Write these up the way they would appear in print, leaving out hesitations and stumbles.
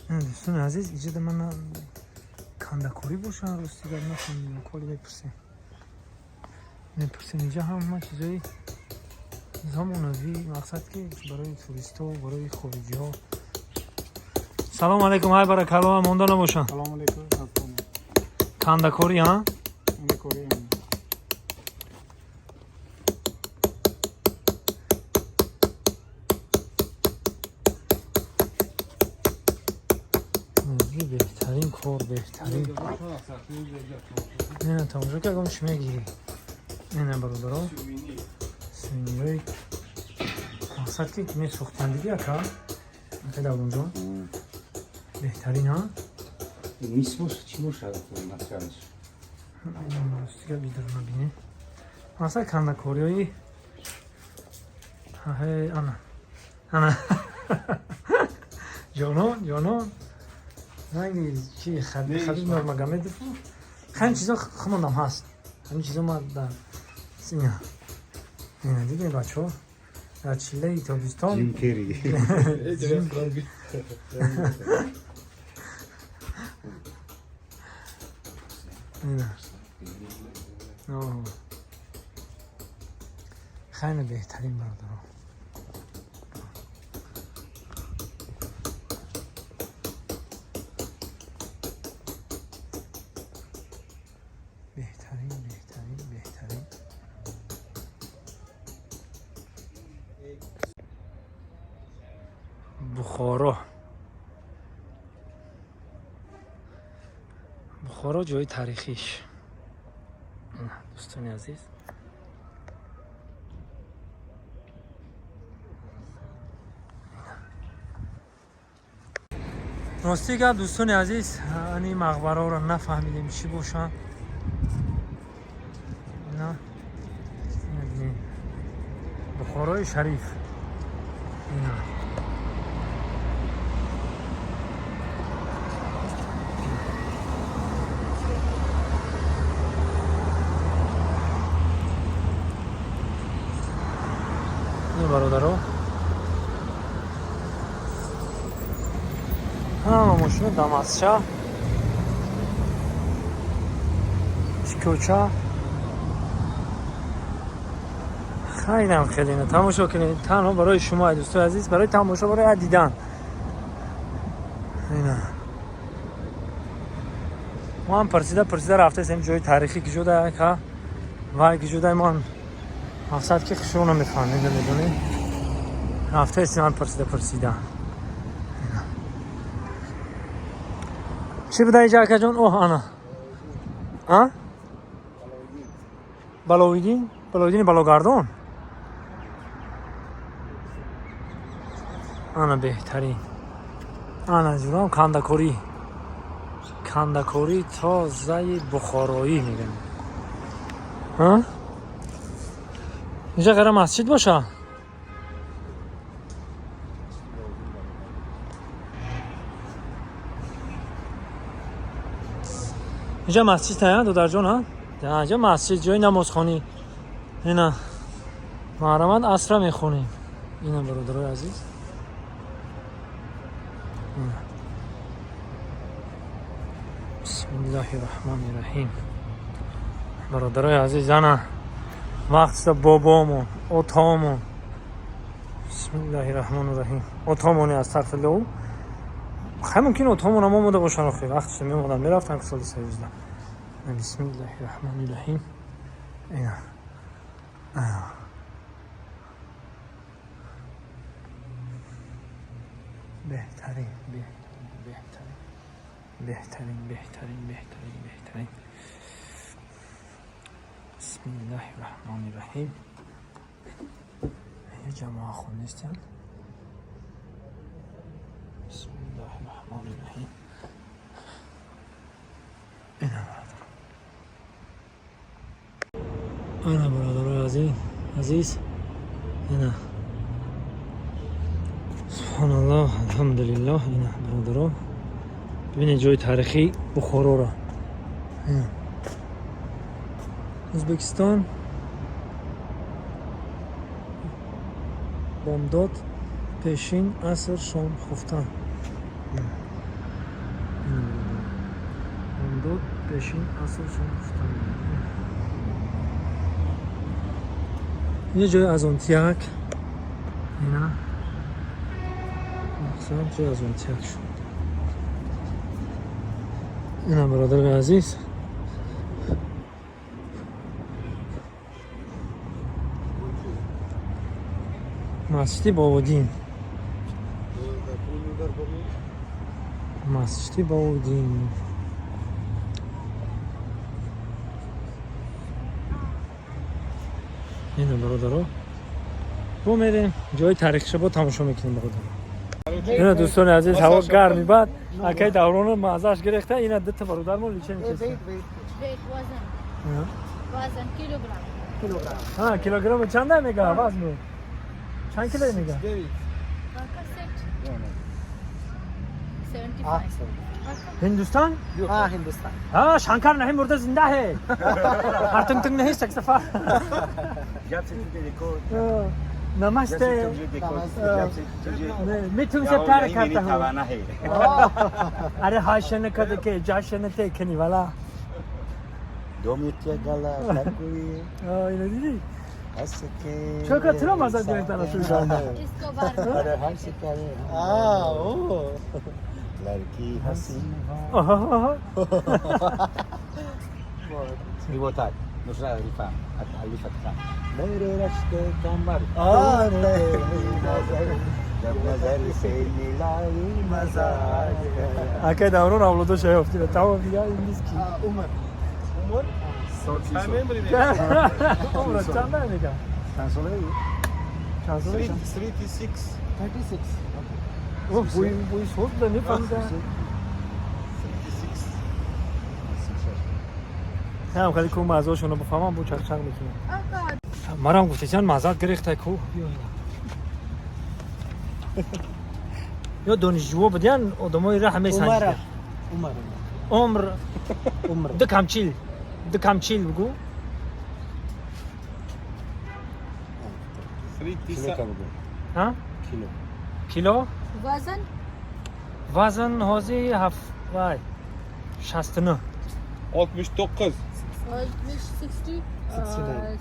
Дӯстони азиз, иҷода ман кандакорӣ бошам, рости гап нафаҳмидам. Коли мепурсем, мепурсем. Инҷа ҳама чизои замонавӣ, мақсад ки барои туристҳо, барои хориҷиҳо. Салом алейкум, ҳай баракалло, монда набошам. Салом алейкум. Кандакорӣ, ҳа? Кандакорӣ. Беҳтарин кор, беҳтарин. Ина тамошо ки ягон чӣ мегирӣ. Ина, бародаро, сувенирои, мақсад ки месӯхтандиги, ака ака Давлонҷон, беҳтарин, ҳа? Мис боша, чӣ бошад материалаш? Ростига бидор набинӣ. Мақсад кандакориҳои ана ана, ҷонон, ҷонон, ранги чи, Хабиб Нурмагомедов. Ҳамин чизо хумонам ҳаст, ҳамин чизо ма дар ина ина дидем, бачаҳо, дар чиллаи тобистон. Ҷим Керри. Ина хеле беҳтарин, бародаро. Беҳтарин, беҳтарин, беҳтарин. Бухоро, Бухоро, ҷои таърихиш, дӯстони азиз. Рости гап, дӯстони азиз, ани мақбараҳоро нафаҳмидем, чӣ бошанд. Ина бинед, Бухорои шариф. Ина бародаро, ҳама мошина Дамасча, кӯча. Хайнам хеле тамошо кунед, танҳо барои шумо, ай дӯстои азиз, барои тамошо, барои дидан. Ина мо ҳам пурсида пурсида рафтаистем, ҷои таърихӣ ки ҷуда ка вай ки ҷудай, мо мақсад ки хушро намефаҳмем, намедонем. Рафтаистем ҳам пурсида пурсида. Чӣ буда иҷа, акаҷон? Оҳ, ана, а Баловиддин, Баловиддини Балогардон. Ана беҳтарин, ана ҷурам кандакорӣ, кандакорӣ тозаи бухороӣ мегӯям. Инҷа ғайра масҷид боша. Инҷа масҷид тая, додарҷон, ҳа, инҷа масҷид, ҷои намозхонӣ. Ина маҳрамат асра мехонем. Ина, бародарои азиз, ина. Бисмиллаҳи раҳмони раҳим. Бародарои азиз, ана вақт бобомон, отомон, бисмиллаҳи раҳмони раҳим, отомони астағфируллоҳ. Хай, мумкин отомон ам омода бошан, охи вақтша меомадан, мерафтан соли союзда. Бисмиллаҳи раҳмони раҳим. Ина беҳтарин, беҳтарин, беҳтарин, беҳтарин, беҳтарин, беҳтарин. Бисмиллаҳи раҳмони раҳим. Ина ҷамоа хонистанд. Бисмиллаҳи раҳмони раҳим. Ина бародар, ана бародарои азиз, ина, субҳаналлоҳ, алҳамдулиллоҳ. Ина, бародаро, бибинед ҷои таърихии Бухороро. Ина Ӯзбекистон, бомдод, пешин, аср, шом, хуфтан. Пешин асршон гуфта ин ҷои азонтияк, ина мақсад ҷои азонтияк шуд. Ина, бародари азиз, масҷиди Бовуддин, масҷиди Бовуддин. Ина, бародаро, бо мерем ҷои таърихиша, бо тамошо мекунем, бародаро. Ина, дӯстони азиз, ҳаво гарми, баъд акай Давроно маззаш гирехта. Ина дута бародармо лечение Weight, weight. وزن. وزن килограмм. Килограмм. Ҳа, килограмм чанда мега, вазну чанд кило мега? Кассет. А, 75. Ҳиндустан. हाँ, हिंदुस्तान. हाँ, शंकर नहीं, मुर्दा जिंदा है और तुम तुम नहीं सकता। जब से तुझे देखो नमस्ते। जब से तुझे देखो, जब से तुझे मैं तुमसे प्यार यही मेरी करता हूँ। तवाना है। अरे हाशन कद के जाशन ते वाला। दो मित्य गला कोई ина дидӣ? हंस के Чока туро маза гирифтан इसको बार अरे हंस कर हाँ, ओ. लड़की हसीन। Оҳо. ये वो था दूसरा, अलीफा अलीफा था, मेरे रश्के कमर हाँ, तेरी नजर जब नजर से मिलाई मजा आ गया। Акай Даврон авлодо шаёфтина, тамом дига, ин ки उम्र. Умр чанда мега? चंद सोले. Чанд сола? 36. 36. Бӯи бӯи соз буда, мефаҳмида. 36. Ҳам хеле ку маззаошонро бифаҳмам, бу чақчақ мекунам. Марам гуфтесян, маззат гирехта ку ё донишҷӯо будян, одамои раҳ месанҷида. उम्र. Умр. उम्र. Ду камчил, ду камчил бугӯ. किलो का बोलो. Ҳа? Kilo. Кило. وزن. Вазн ҳозир ҳаф вай 69. 69. 60. 69.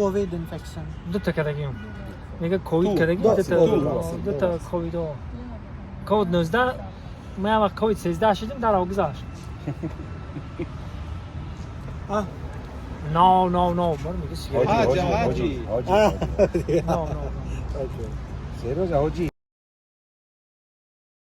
Covid infection. Дута кардагим, мега ковид кардагим. Ду, Дута. ду, Дута ковид, ковид 19. Ман як вақт ковид 13 шидим, дарав гузашт. А. Но но но мар мега сигарет. Ҳаҷи, हाजी ҳаҷи. हाजी. Но но. Okay. Сероз हाजी.